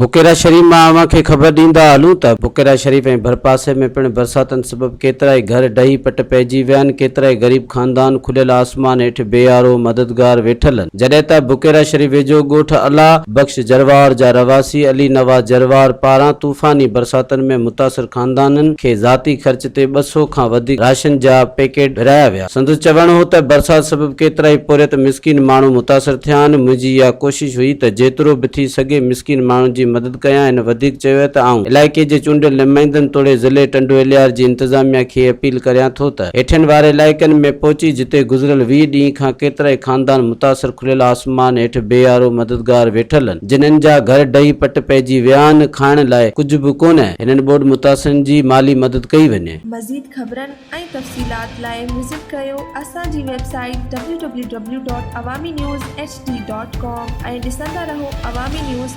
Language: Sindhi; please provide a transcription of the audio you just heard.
بڪيرا شريف مان اوهان کي خبر ڏيندا هلون ته بڪيرا شريف ۽ ڀرپاسي ۾ پڻ برساتن سبب ڪيترائي گهر ڊهي پٽ پئجي ويا آهن، ڪيترائي غريب خاندان کليل آسمان هيٺ بي آرو مددگار ويٺل آهن، جڏهن ته بڪيرا شريف ويجهو ڳوٺ الله بخش جروار جا رهواسي علي نواز جروار پاران طوفاني برساتن ۾ متاثر خاندانن کي ذاتي خرچ تي 200 کان وڌيڪ راشن جا پيڪيٽ ورهايا ويا. سندس چوڻ هو ته برسات سبب ڪيترائي پورهيت مسڪين ماڻهو متاثر ٿيا آهن، منهنجي اها ڪوشش هئي ته جيترو به ٿي سگهي مسڪين ماڻهن جي مدد ڪيان، هن وڌيڪ چيو ته آئون علائقي جي چونڊيل نمائندن توڙي ضلعي ٽنڊو الهيار جي انتظاميا کي اپيل ڪريان ٿو ته هيٺين واري علائقن ۾ پهچي جتي گذريل 20 ڏينهن کان ڪيترائي خاندان متاثر کليل آسمان هيٺ بي آرو مددگار ويٺل آهن جنھن جا گهر ڊهي پٽ پئجي ويا آهن کائڻ لاء ڪجهه به ڪونه هنن ٻوڏ متاثرن جي مالي مدد ڪئي وڃي. مزيد خبرن ۽ تفصيلات لاء وزٽ ڪريو اسان جي website W W W dot Awami news H D dot com ۽ ڏسندا رهو عوامي نيوز.